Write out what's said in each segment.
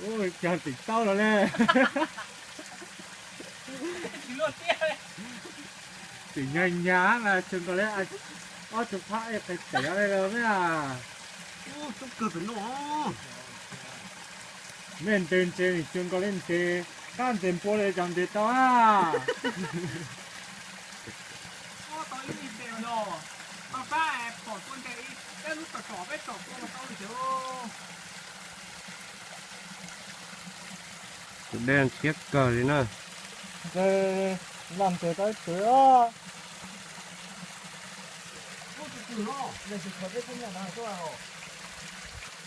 Ua cas tim taub los ne. Tim nyag nyag mas tsuas nkaus li ob tug phab ej qe tev li los me. Nej ntes ntses nim tsuas nkaus li ntes qab ntes npua li cas ntes tau a. Tus dej ntshiab kawg li na. Ntshe los ntes tau ib tug os.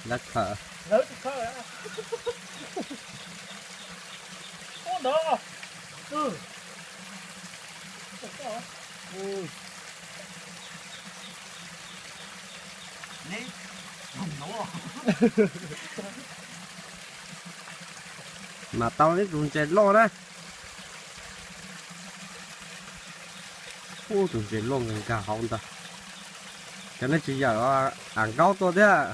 Lawv khawm. Mas tau ib tus ntses loj na. Ub, tus ntses loj nkag hauv ntag. Cov nej tsis yawm, am nkaub tuaj thiab.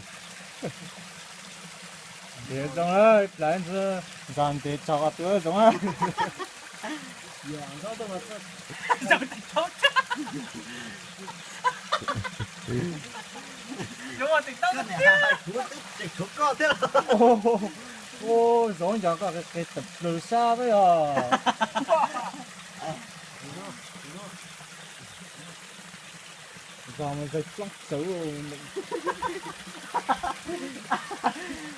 Ntes zoo, ib plag ntxwg ntsag ntes tsaug qhov twg zoo. Zoo nco koj qe qe tawm plaws sab peb os. Zog mas zog coob txawv.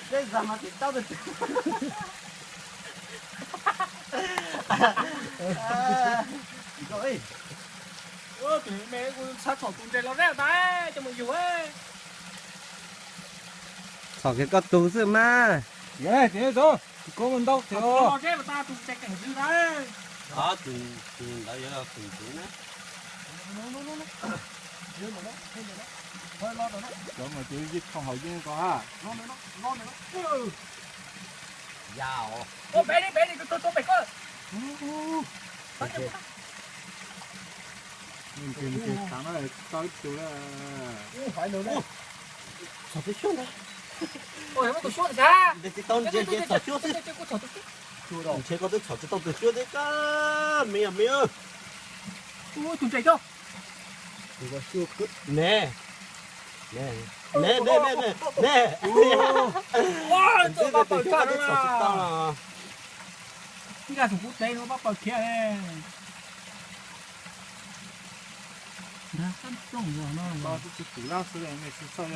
Peb zog mas tim taub. Tus me kuv txhaj txhom tus ntses los rau tas coj mus yug. Txhom kiag koj tus xwb mas. Yog tim tus koj mus ntau tiag. Tus ntses keem zwg tas. Tus ntawd yuav tus ntses na. Cov mas tus yeej thooj haus yeeb ko ha. Yau. Ua pem li, pem li, tus tus pem ko. Tau ib tug. Txhom tus xyuab ntag. Ntes tsis tau ntses ces txhom xyuab xwb. Ntshe koj twb txhom tsis tau tus xyuab thiab koj me yog me. Tus ntses coj. Ne, ne, ne, ne, ne. Ntxim tus xyuab koj twb txhom tsis tau los. Ib nkag saum kuv tev no pab paws khiav. Nag sab plooj no. Tsis pum lab xwb, nej sib xauj.